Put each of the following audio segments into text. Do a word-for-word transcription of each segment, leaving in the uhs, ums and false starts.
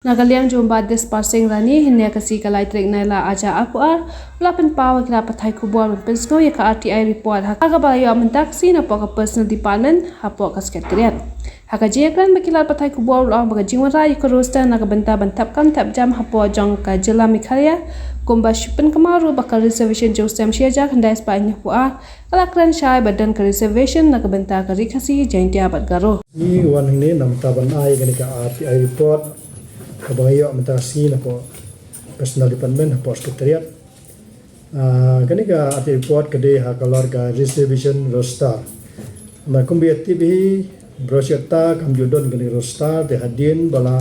Na ka liang jong u Bah Dispar Singh Rani, hynne ka sngi ka lai tarik Nailar ar hajar arphew ar, u la pynpaw ïa ki lad pathai khubor ban pynsngew ïa ka R T I report ha kaba ïoh mynta ka sngi napoh ka Personnel Department hapoh ka Secretariat. Ha ka jingïakren bad ki lad pathai khubor u la ong ba ka jingwanrah ïa ka roster na ka bynta ban thep kam thep jam hapoh jong ka jylla Meghalaya, kumba shu pynkynmaw ruh ba ka reservation jong u snem shi hajar khyndai spah hynñiewphew ar ka la kren shai ba don ka reservation na ka bynta ka Ri Khasi, Jaiñtia bad Garo. Ngi wan hangne namar ban ai kane ka R T I report kaba nga ïoh mynta ka sngi napoh Personnel Department hapoh Secretariat. Ah, kane ka R T I report ka dei halor ka reservation roster. Namar kumba ïa tip hi, baroh shi katta kam ju don kane ka roster, te hadien ba la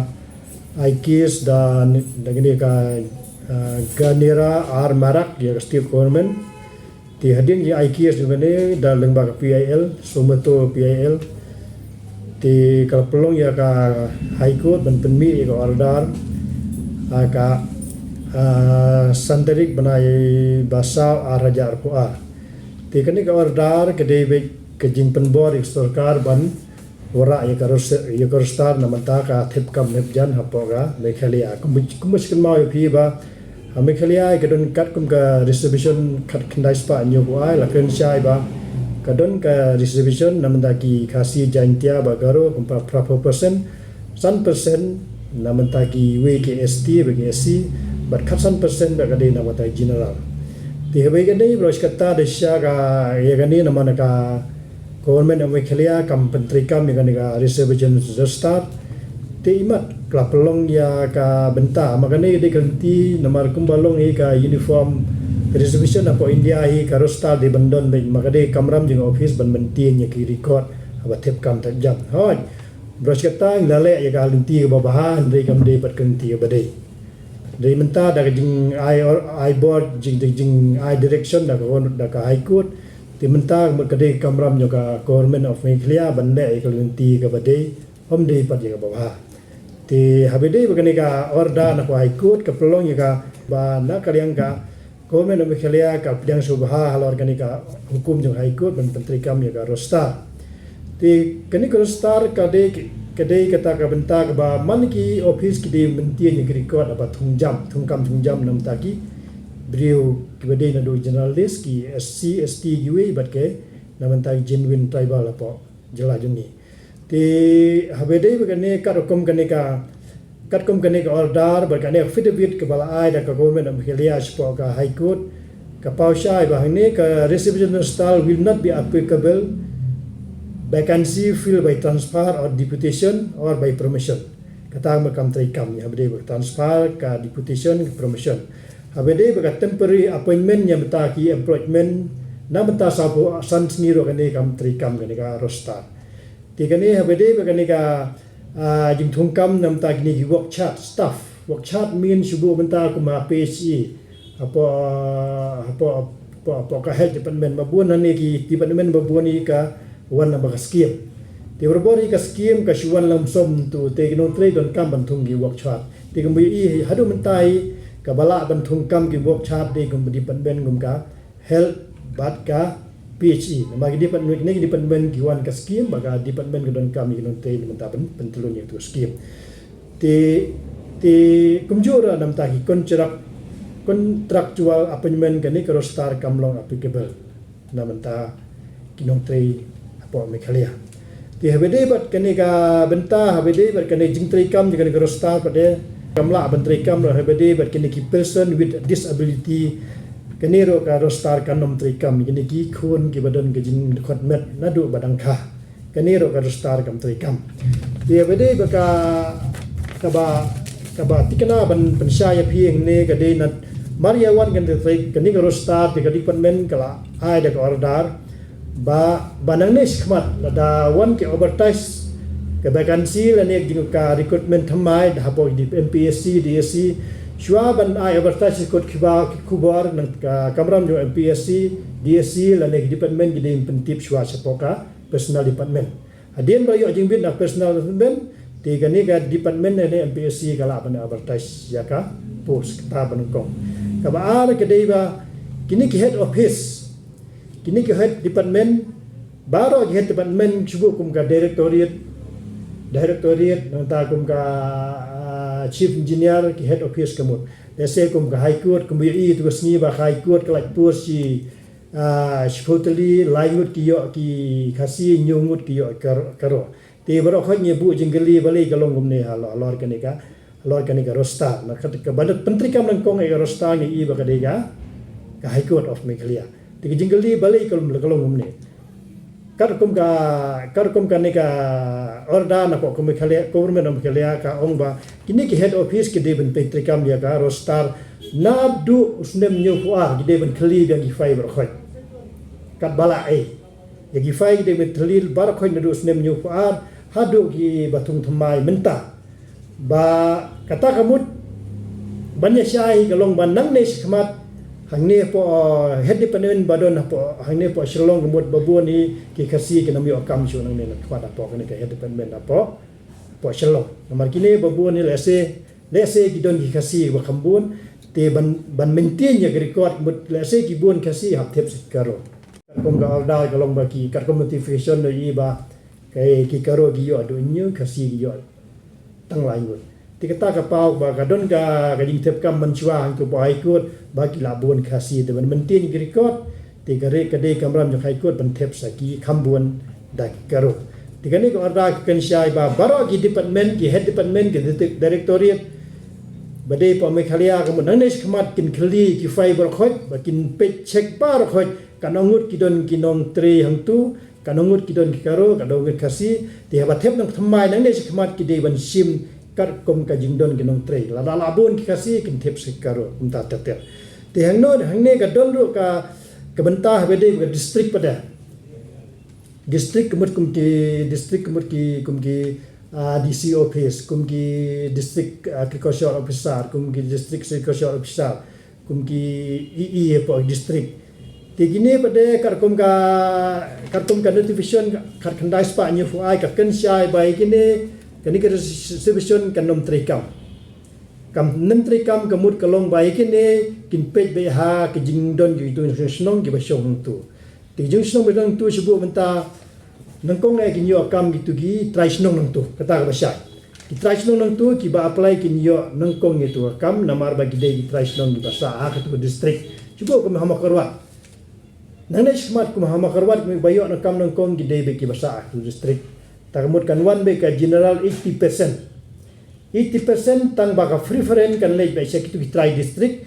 ai case da, da kane ka, ah, Ganera R Marak ïa ka state government. Te hadien ki ai case jong kane da lyngba ka P I L, Sumoto P I L. Te ka la pynlong ïa ka High Court ban pynmih ïa ka order ha ka, ah, san tarik bnai ba saw ar hajar arphew ar. Te kane ka order ka dei beit ka jingpynbor ïa ka sorkar ban wanrah ïa ka ros-, ïa ka roster na bynta ka thep kam thep jam hapoh ka Meghalaya. Kumba, kumba shu kynmaw ïa phi ba ha Meghalaya ka don katkum ka reservation khatkhyndai spah hynñiewphew ar, la kren shai ba ka don ka reservation na bynta ki Khasi, Jaiñtia bad Garo kumba phraphew percent, san percent na bynta kiwei ki S T bad ki S C, bad khatsan percent ba ka dei na bynta general. Te haba ïa kane baroh shi katta da shisha ka ïa kane namar ka Government of Meghalaya kam pyntreikam ïa kane ka reservation roster. Te imat ka la pynlong ïa ka bynta, ma kane ka dei ka lynti namar kumba long ïa ka uniform reservation hapoh India hi, ka roster dei ban don beit, ma ka dei kamram jong ka office ban maintain ïa ki record haba thep kam thep jam. Hooid, baroh shi katta ngi la leh ïa ka lynti kaba bha, hynrei kam dei pat ka lynti kaba dei. Dei mynta da ka jingai or-, ai bor, jing, jing, jingai direction da ka, da ka High Court. Te mynta ka dei kamram jong ka Government of Meghalaya ban leh ïa ka lynti kaba dei, ym dei pat ïa kaba bha. Te haba dei ba kane ka order na ka High Court ka pynlong ïa kaba na ka liang ka Government of Meghalaya ka pdiang sngewbha halor kane ka hukum jong High Court ban pyntreikam ïa ka roster. Te kane ka roster ka dei, ka dei kata ka bynta kaba man ki office ki dei ban maintain ïa ki record haba thung jam, thung kam thung jam na bynta ki briew kiba dei naduh general list, ki S C, S T kiwei bad ki na bynta ki genuine tribal hapoh jylla jong ngi. Te haba dei ba kane katkum kane ka, katkum kane ka order bad kane ka affidavit kaba la ai da ka Government of Meghalaya shapoh ka High Court, ka paw shai ba hangne ka reservation roster will not be applicable vacancy filled by transfer or deputation or by promotion. Kata ma kam treikam ïa haba dei ba ka transfer, ka deputation, ka promotion. Haba dei ba ka temporary appointment ïa bynta ki employment na bynta sawphew san sngi ruh kane kam treikam kane ka roster. Te kane haba dei ba kane ka, ah, jingthung kam na bynta kine ki work chart staff. Work chart mean shu buh bynta kum ha P H E. Hapoh, hapoh, hapoh, hapoh ka health department ba bun hangne ki department ba bun hi ka wan na ba ka scheme. Te barabor hi ka scheme ka shu wan lump sum tu te ki nongtrei donkam ban thung ki work chart. Te kumba ïohi haduh mynta hi kaba lah ban thung kam ki work chart dei kum department kum ka health bad ka P H E. Namar ki department, kine ki department ki wan ka scheme, ba ka department ka donkam ïa ki nongtrei na bynta pyn-, pyntlun ïa ka scheme. Te, te kumjuh ruh na bynta ki contract, contractual appointment kane ka roster kam long applicable na bynta ki nongtrei hapoh Meghalaya. Te haba dei bad kane ka bynta, haba dei bad kane jingtreikam jong kane ka roster pat de kam lah ban treikam ruh haba dei bad kane ki person with disability, kane ruh ka roster kan ym treikam, kane ki khun kiba don ka jingdkhot met naduh ba dang kha. Kane ruh ka roster kam treikam. Te haba dei ba ka, kaba, kaba thikna ban pynshai ïa phi hangne ka dei namar ïa wan kane ka trei, kane ka roster te ka department ka la ai da ka order ba, ba nangne shakhmat lada wan ki advertise ka vacancy lane jong ka recruitment thymmai da hapoh ki M P S C, D S C, shuwa ban ai advertise ki kot khubor, ki khubor na ka kamram jong M P S C, D S C lane ki department ki dei pyntip shuwa shapoh ka personnel department. Hadien ba la ïoh jingbit na personnel department, te kane ka department ne M P S C ka lah ban advertise ïa ka post, kata ba nyngkong. Kaba ar ka dei ba kine ki head office, kine ki head department, baroh ki head department shu buh kum ka directorate, directorate, nangta kum ka, ah, Chief Engineer, ki head office ka mut. Lehse kum ka High Court, kum ba ïohi tu ka sngi ba ka High Court ka lait post shi, ah, shiphew tylli, lai ngut ki ïoh ki Khasi, hynñiew ngut ki ïoh Garo, Garo. Te baroh khoit ngi buh jingkylli balei ka long kumne halor, halor kane ka, halor kane ka roster. Na ka, ka ba pyntreikam nyngkong ïa ka roster ngi i ba ka dei ka, ka High Court of Meghalaya. Te ka jingkylli balei ka long, ka long kumne. Katkum ka, katkum kane ka order na ka Meghalaya, Government of Meghalaya ka ong ba kine ki head office ki dei ban pyntreikam ïa ka roster naduh u snem hynñiewphew ar, ki dei ban kylli biang ki file baroh khoit. Katba la ai. Ïa ki file ki dei ban kylli baroh khoit naduh u snem hynñiewphew ar haduh kiba thung thymmai mynta. Ba kata ka mut ban ïa shai ka long ba nangne shakhmat hangne hapoh, uh, head department ba don hapoh, hangne hapoh Shillong ka mut ba bun hi ki Khasi kim ïoh kam shuh nangne shakhmat hapoh kane ka head department hapoh, hapoh Shillong. Namar kine ba bun hi lehse, lehse ki don ki Khasi ba kham bun, te ban, ban maintain ïa ka record ka mut lehse ki bun Khasi hap thep sa ki Garo. Katkum ka order ka long ba ki, katkum notification ïohi ba ki, ki Garo ki ïoh haduh hynñiew, Khasi ki ïoh tang lai ngut. Te kata ka paw ba ka don ka, ka jingthep kam mynshuwa hangtu hapoh High Court ba ki la bun Khasi, te ban maintain ki record, te ka re, ka dei kamram jong High Court ban thep sa ki kham bun da ki Garo. Te kane ka order ka kynshai ba baroh ki department, ki head department, ki di-, directorate ba dei hapoh Meghalaya ka mut nangne shakhmat kin kylli ki file baroh khoit, ba kin peit check baroh khoit katno ngut ki don ki nongtrei hangtu, katno ngut ki don ki Garo, katno ngut Khasi. Te haba thep nang thymmai nangne shakhmat ki dei ban shim katkum ka jingdon ki nongtrei. Lada la bun ki Khasi kin thep sa ki Garo, kumta ter ter. Te hangno, hangne ka don ruh ka, ka bynta haba dei ka district pat. District ka mut kum ki, district ka mut ki, kum ki, ah, D C office, kum ki district, ah, agriculture officer, kum ki district agriculture officer, kum ki E E hapoh district. Te kine pat katkum ka, katkum ka notification khatkhyndai spah hynñiewphew ar ka kynshai ba ïa kine, kane ka reservation kan ym treikam. Kam ym treikam ka mut ka long ba ïa kine kin peit beit ha ka jingdon ki tu shnong kiba shong hangtu. Te ki jingshnong ba don hangtu shu buh mynta nyngkong eh kin ïoh kam kitu ki trai shnong nangtu, kata kaba shai. Ki trai shnong nangtu kiba apply kin ïoh nyngkong ïa tu ka kam namar ba ki dei ki trai shnong kiba sah ha katu ka district. Shu buh kum ha Mawkyrwat. Nangne shakhmat kum ha Mawkyrwat kum ba ïoh na kam nyngkong ki dei beit kiba sah ha katu ka district. Ta ka mut kan wan beit ka general eighty percent. Eighty percent tang ba ka preference kan leit beit sha kitu ki trai district,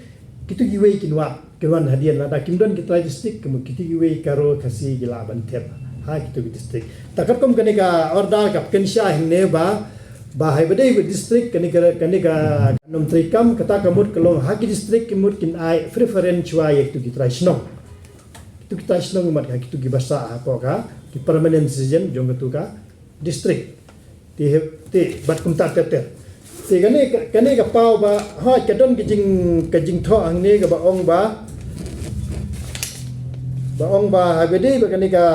kitu kiwei kin wad, kin wan hadien lada kim don ki trai district, kum kitu kiwei Garo Khasi ki lah ban thep ha kitu ki district. Ta katkum kane ka order ka kynshai hangne ba, ba haba dei ka district kane ka, kane ka ym treikam, kata ka mut ka long ha ki district ki mut kin ai preference shuwa ïa kitu ki trai shnong. Kitu ki trai shnong ki mut ha kitu kiba sah hapoh ka, ki permanent citizen jong katu ka district. Te, te bad kumta ter ter. Te kane, kane ka paw ba, ha, ka don ka jing, ka jingthoh hangne kaba ong ba, ba ong ba haba dei ba kane ka,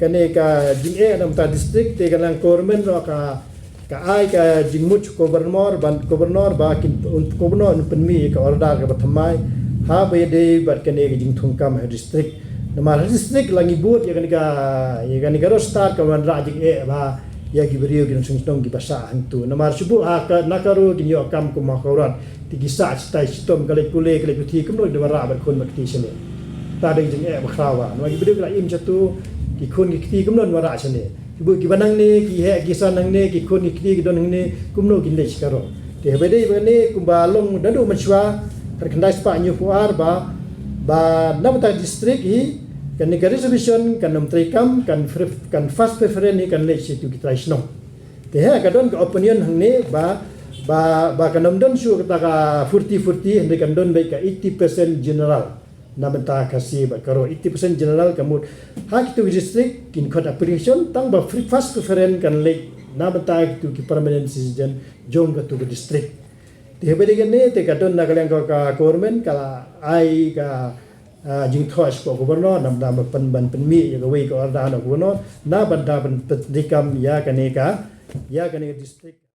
kane ka jingeh na bynta district, te ka long government ruh ka, ka ai ka jingmut sha u governor ban, governor ba kin, un, governor un pynmih ïa ka order kaba thymmai haba ïadei bad kane ka jingthung kam ha district. Namar ha district la ngi bud ïa kane ka, ïa kane ka roster ka wanrah jingeh ba ïa ki briew ki nongshong shnong kiba sah hangtu. Namar shu buh ha ka, na Garo kin ïoh kam kum ha Mawkyrwat. Te ki sah shatai shitom, ka leit pule, ka leit puthi, kumno kin wanrah bad khun bad kti shane. Ta dei jingeh ba khraw ba. Namar ki briew ki la im shatu, ki khun ki kti kumno kin wanrah shane. Shu buh kiba nangne, ki heh ki san nangne, ki khun ki kti ki don hangne, kumno kin leit sha Garo. Te haba dei ba kane kumba long naduh mynshuwa, khatkhyndai spah hynñiewphew ar ba, ba na bynta district hi, kane ka reservation kan ym treikam, kan pref-, kan first preference hi kan leit sha kitu ki trai shnong. Te ha ka don ka opinion hangne ba, ba, ba kan ym don shuh kata ka forty forty, hynrei kan don beit ka eighty percent general. Na bynta Khasi bad Garo, eighty percent general ka mut ha kitu ki district kin khot application tang ba free, first preference kan leit na bynta kitu ki permanent citizen jong katu ka district. Te haba dei kane te ka don na ka liang ka, ka government ka la ai ka, ah, jingthoh sha u governor na bynta ban pyn, ban pynmih ïa kawei ka order na u governor na bynta ban pyntrei kam ïa kane ka, ïa kane ka district.